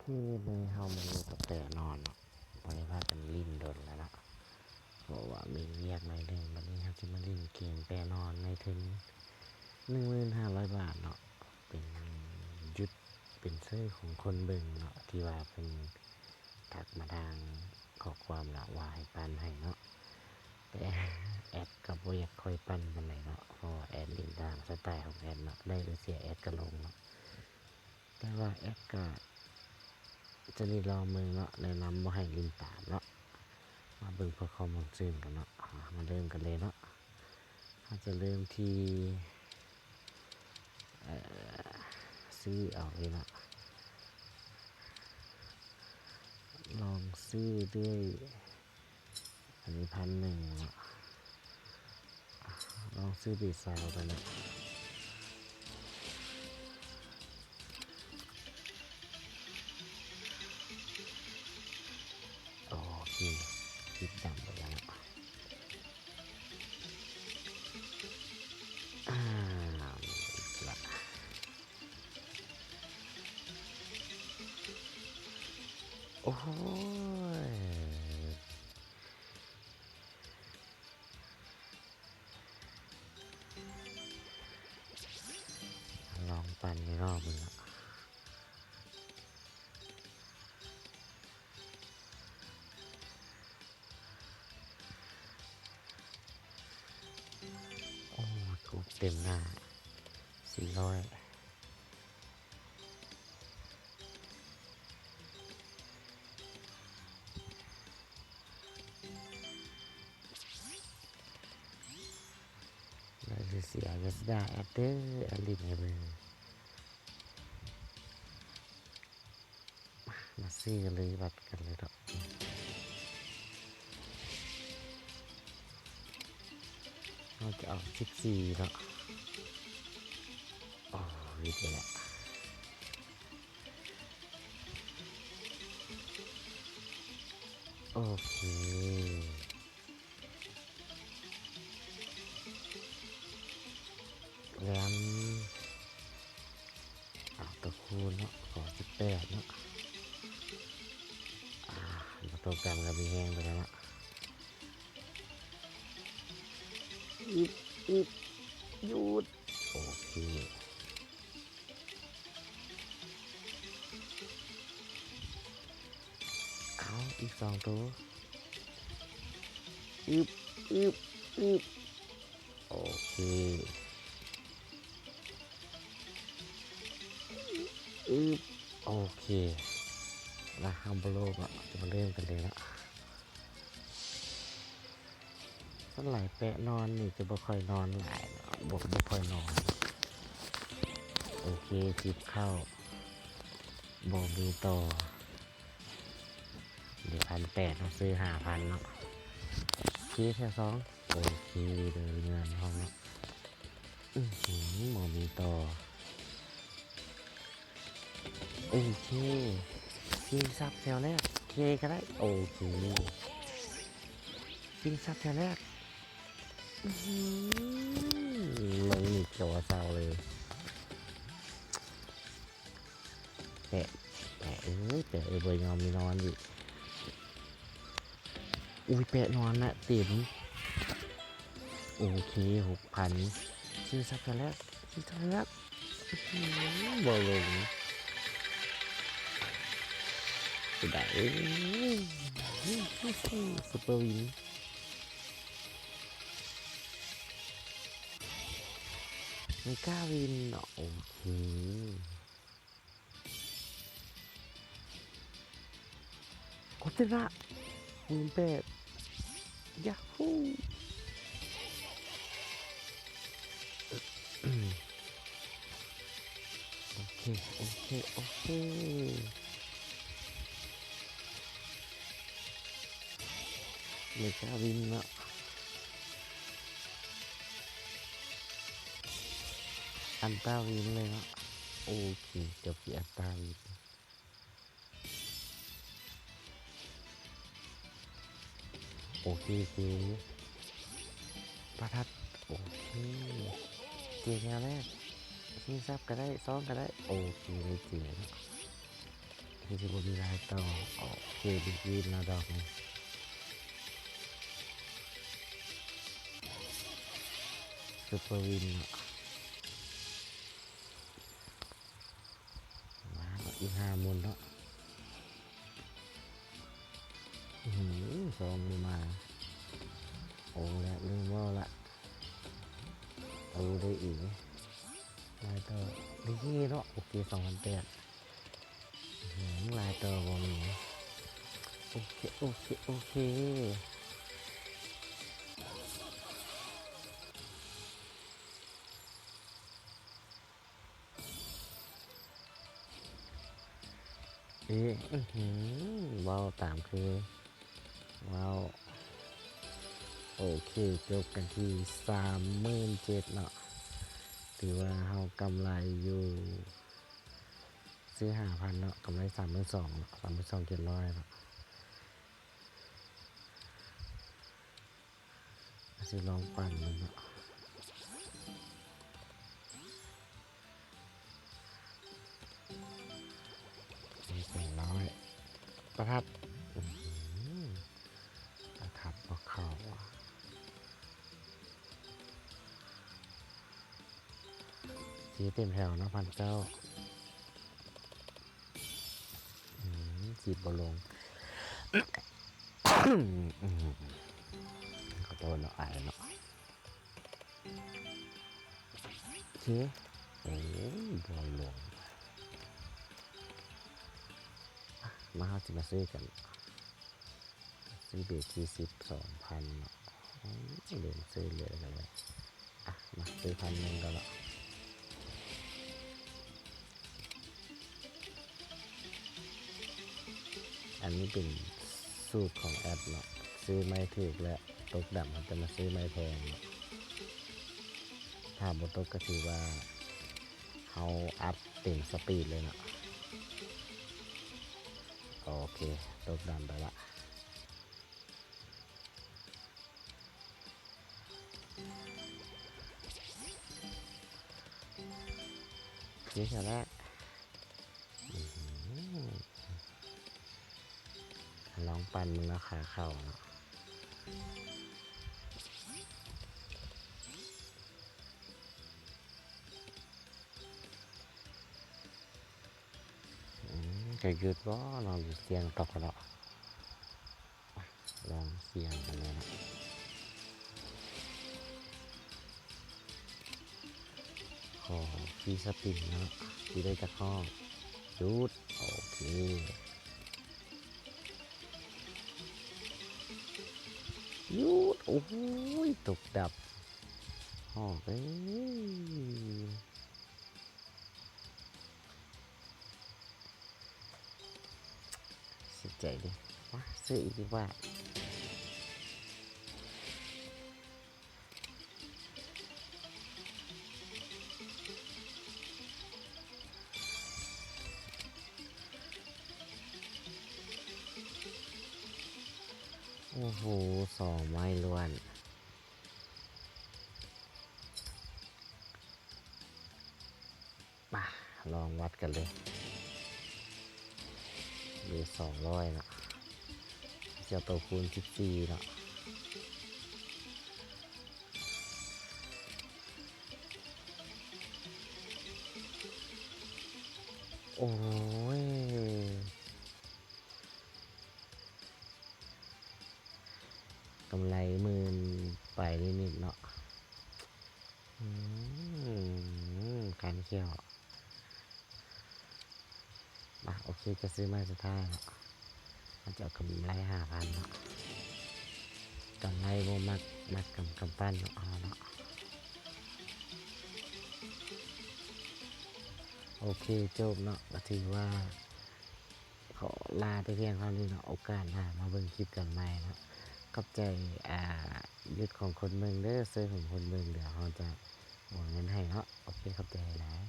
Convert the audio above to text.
ມື້ນີ້ເຮົາມາຢູ່ກັບແປນອນເນາະ ບໍ່ໄດ້ພາກັນຫຼິ້ນດົນແລ້ວເນາະ ເພາະວ່າມີວຽກໜ້ອຍໜຶ່ງ. ບັດນີ້ເຮົາຊິມາຫຼິ້ນເກມແປນອນໃນທຶນໜຶ່ງໝື່ນຫ້າຮ້ອຍບາດເນາະ ເປັນຢຸດ ເປັນເຊີຂອງຄົນເບິ່ງເນາະ ທີ່ວ່າເພິ່ນທັກມາທາງຂໍ້ຄວາມເນາະ ວ່າໃຫ້ປັ່ນໃຫ້ເນາະ ແຕ່ແອັດກໍບໍ່ຢາກຄ່ອຍປັ່ນປານໃດເນາະ ເພາະວ່າແອັດຫຼິ້ນຕາມສະໄຕຂອງແອັດເນາະ ໄດ້ແຕ່ເຊຍແອັດກໍລົງເນາະ. ແຕ່ວ່າແອັດກະຈະລິດລອງເບິ່ງເນາະ ແນະນຳບໍ່ໃຫ້ຫຼິ້ນຕາມເນາະ. ມາເບິ່ງເພື່ອຄວາມມ່ວນຊື່ນກັນເນາະ ມາເລີ່ມກັນເລີຍເນາະ. ເຮົາຈະເລີ່ມທີ່ ເອີ ຊື້ເອົາເລີຍເນາະ ລອງຊື້ດ້ວຍ ອັນນີ້ພັນໜຶ່ງເນາະ ລອງຊື້ເບດຊາວກັນເນາະ. ໂອເຄ ຕິດດຳໄປແລ້ວເນາະ ອາ ລະ ໂອ້ຍ. ລອງປັ່ນອີກຮອບໜຶ່ງເນາະ ໂອ້ ທຸບເຕັມໜ້າ ສີ່ຮ້ອຍ. ແລ້ວຊິເສຍກໍຊິດ່າແອັດເດີ ແອັດຫຼິ້ນໃຫ້ເບິ່ງ. ມາ ມາຊື້ກັນເລີຍ ວັດກັນເລີຍເນາະ. ເຮົາຈະເອົາສິບສີ່ເນາະ. ໂອ້ ວິດໄປແລ້ວ. ໂອເຄ ແຫຼມ ເອົາຕົວຄູນເນາະ ຂໍສິບແປດເນາະ. ອາ ບໍ່ຕົງກັນກໍມີແຮງໄປແລ້ວເນາະ. ອຶບ ອຶບ ຢຸດ ໂອເຄ. ເອົາ ອີກສອງໂຕ ອຶບ ອຶບ ອຶບ ໂອເຄ ອຶບ ໂອເຄ ລະ ເຮົາບໍ່ໂລບເນາະ ຈະມາເລີ່ມກັນເລີຍເນາະ. ສ່ວນຫຼາຍແປະນອນນີ້ຈະບໍ່ຄ່ອຍນອນຫຼາຍເນາະ ບໍ່ ບໍ່ຄ່ອຍນອນ. ໂອເຄ ສິບເຂົ້າ ບໍ່ມີຕໍ່. ເດ ພັນແປດ ເຮົາຊື້ຫ້າພັນເນາະ. ໂອເຄ ແຖວສອງ ໂອເຄ ເດີເງິນເຮົາເນາະ. ອື ບໍ່ມີຕໍ່. ໂອເຄ ຊິງຊັບແຖວແລກ ເຄກໍໄດ້. ໂອເຄ ຊິງຊັບແຖວແລກ. ອື ລົງນີ້ກໍເສົ້າເລີຍ. ແປະ ແປະເອີຍ ແປະເອີຍ ບໍ່ຍອມມີນອນອີກ. ອຸ້ຍ ແປະນອນນະ ເຕັມ. ໂອເຄ ຫົກພັນ ຊື້ຊັບເທື່ອແລກ ຊື້ຊັບເທື່ອແລກ. ອື ບໍ່ລົງ ເສຍດາຍເອີຍ. ຊຸບເປີວິນ ເມກາວິນ ໂອເຄ. ກົດເຕັມລະ ໝື່ນແປດ ຢາຮູ້. ໂອເຄ ໂອເຄ ໂອເຄ ເມກາວິນເນາະ ອັນຕາວິນເລີຍເນາະ. ໂອເຄ ຈົບທີ່ອັນຕາວິນ. ໂອເຄ ເຈ ປະທັດ ໂອເຄ ເຈແນວແລກ ຊິງຊັບກໍໄດ້ ຊອງກໍໄດ້ ໂອເຄເລີຍເຈເນາະ. ຄືຊິບໍ່ມີລາຍຕໍ່. ໂອເຄ ບີບວິນເນາະດອກນີ້ ຊຸບເປີວິນເນາະ. ມາເນາະ ອີກຫ້າໝູນເນາະ. ອືຫື ສອງບໍ່ມາ. ໂອ້ ແລ້ວລືມເວົ້າລະ ເອົາໄດ້ອີກ ລາຍຕໍ່ ດີເນາະ. ໂອເຄ ສອງພັນແປດ. ອືຫື ລາຍຕໍ່ບໍ່ມີ. ໂອເຄ ໂອເຄ ໂອເຄ. ເອ ອືຫື ເວົ້າຕາມຄືເວົ້າ. ໂອເຄ ຈົບກັນທີ່ສາມໝື່ນເຈັດເນາະ. ຖືວ່າເຮົາກຳໄລຢູ່ ຊື້ຫ້າພັນເນາະ ກຳໄລສາມໝື່ນສອງເນາະ ສາມໝື່ນສອງເຈັດຮ້ອຍເນາະ. ຊິລອງປັ່ນເບິ່ງເນາະ ສອງຮ້ອຍ ປະທັດ. ອືຫື ປະທັດບໍ່ເຂົ້າ. ຊິເຕັມແຖວເນາະ ພັນເກົ້າ. ອືມ ຈີບບໍ່ລົງ. ຂໍໂທດເນາະ ອາຍເນາະ. ໂອເຄ ໂອ້ຍ ບໍ່ລົງ. ມາ ເຮົາຊິມາຊື້ກັນ. ຊື້ເບດສີ່ສິບ ສອງພັນເນາະ. ໂອ້ຍ ເຫຼັ້ນຊື້ເລີຍກໍໄດ້. ອ່ະ ມາຊື້ພັນໜຶ່ງກໍເນາະ. ອັນນີ້ເປັນສູດຂອງແອັດເນາະ ຊື້ໄມ້ຖືກແລ້ວຕົກດຳ ເຮົາຈະມາຊື້ໄມ້ແພງເນາະ. ຖ້າບໍ່ຕົກກໍຖືວ່າເຮົາອັບເຕັມສະປີດເລີຍເນາະ. ໂອເຄ ຕົກດຳໄປລະ. ນີ້ຊະແຫຼະ. ອືຫື ລອງປັ່ນເບິ່ງເນາະ ຂາເຂົ້າເນາະ. ອືມ ຈະຢຸດບໍ່ເນາະ ຢູ່ສ່ຽງຕົກເນາະ. ລອງສ່ຽງກັນເລີຍເນາະ. ຂໍຟຣີສະປິນເນາະ ຊິໄດ້ຈັກຮອບ. ຢຸດ. ໂອເຄ ຢຸດ. ໂອ້ຍ ຕົກດັບ ຮອບເອີຍ. ເສຍໃຈເດ້. ມາ ຊື້ອີກດີກວ່າ. ໂອ້ໂຫ ສອງໄມ້ລ້ວນ. ມາ ລອງວັດກັນເລີຍ. ເບສອງຮ້ອຍເນາະ ເຈົ້າໂຕຄູນສິບສີ່ເນາະ. ໂອ້ຍ ກຳໄລໝື່ນປາຍນິດໆເນາະ. ອືມ ຄັນແຂ້ວ. ມາ ໂອເຄ ຈະຊື້ໄມ້ສຸດທ້າຍເນາະ. ເຮົາຈະເອົາກຳໄລຫ້າພັນເນາະ. ກຳໄລບໍ່ມັກ ມັກກຳ ກຳປັ້ນເນາະ ເອົາເນາະ. ໂອເຄ ຈົບເນາະ. ກໍຖືວ່າ ຂໍລາແຕ່ພຽງເທົ່ານີ້ເນາະ. ໂອກາດໜ້າມາເບິ່ງຄລິບກັນໃໝ່ເນາະ. ຂອບໃຈ ອ່າ ຢູດຂອງຄົນເບິ່ງເດີ ເຊີຂອງຄົນເບິ່ງ. ດຽວເຮົາຈະໂອນເງິນໃຫ້ເນາະ. ໂອເຄ ຂອບໃຈຫຼາຍ.